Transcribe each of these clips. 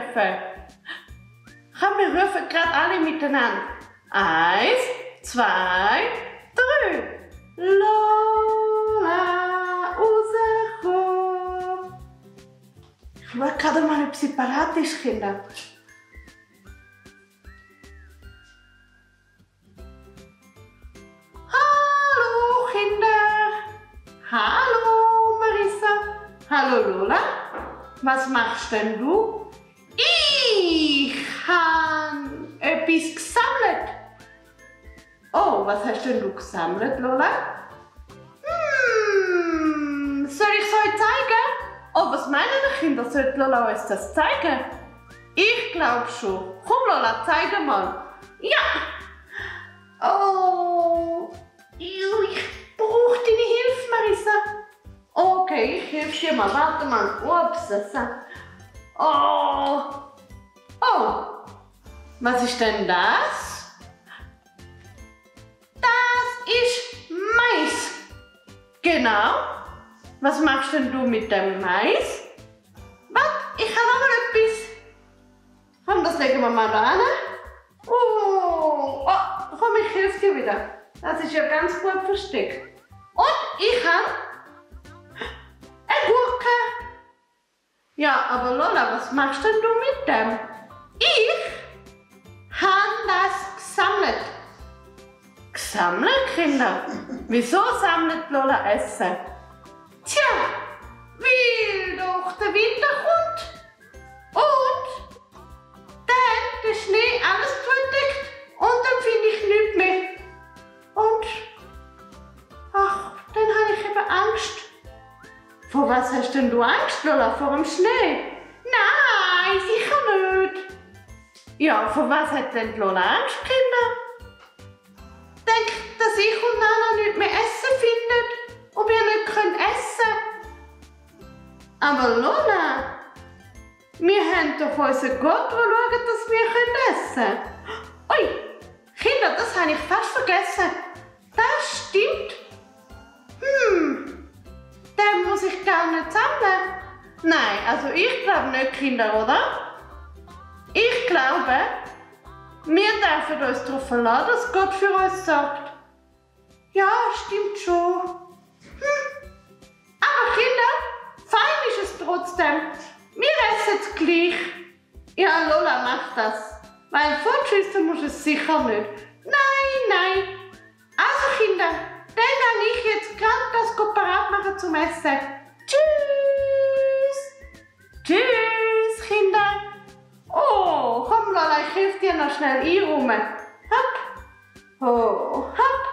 rufen. Komm, wir rufen gerade alle miteinander. 1, 2, 3. Lola, rauskommen. Ich schaue gerade mal, ob sie parat ist, Kinder. Hallo, Kinder. Hallo, Marissa. Hallo, Lola. Was machst denn du? Ich habe etwas gesammelt. Oh, was hast denn du gesammelt, Lola? Soll ich es euch zeigen? Oh, was meinen die Kinder? Sollte Lola uns das zeigen? Ich glaube schon. Komm, Lola, zeig mal. Ja. Oh, ich brauche deine Hilfe, Marissa. Okay, ich helfe dir mal. Warte mal. Ups. Oh. Oh. Was ist denn das? Das ist Mais. Genau. Was machst denn du mit dem Mais? Warte, ich habe noch mal etwas. Komm, das legen wir mal da hin. Oh, komm, ich helfe dir wieder. Das ist ja ganz gut versteckt. Und ich habe eine Gurke. Ja, aber Lola, was machst denn du mit dem? Ich habe das gesammelt. Gesammelt, Kinder? Wieso sammelt Lola Essen? Tja, weil doch der Winter kommt und dann der Schnee alles zudeckt und dann finde ich nichts mehr. Und ach, dann habe ich eben Angst. Vor was hast denn du Angst, Lola? Vor dem Schnee? Nein, sicher nicht. Ja, vor was hat denn Lola Angst, Kinder? Denkt, dass ich und Nana nicht mehr Essen finden und wir nicht essen können. Aber Lola, wir haben doch unseren Gott, der schaut, dass wir essen können. Ui, Kinder, das habe ich fast vergessen. Das stimmt. Den muss ich gar nicht sammeln. Nein, also ich glaube nicht, Kinder, oder? Ich glaube, wir dürfen uns darauf verlassen, dass Gott für uns sorgt. Ja, stimmt schon. Aber Kinder, fein ist es trotzdem. Wir essen es gleich. Ja, Lola macht das. Weil fortschießen muss es sicher nicht. Nein. Also Kinder, dann kann ich jetzt gerade das parat machen zum Essen. Tschüss, Kinder. Oh, komm Lola, ich helfe dir noch schnell einräumen. Hopp. Oh, hopp.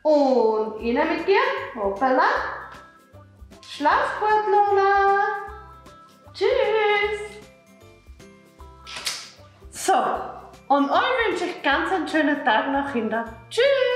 Und rein mit dir. Hoppala. Schlaf gut, Lola. Tschüss. So, und euch wünsche ich ganz einen schönen Tag noch, Kinder. Tschüss.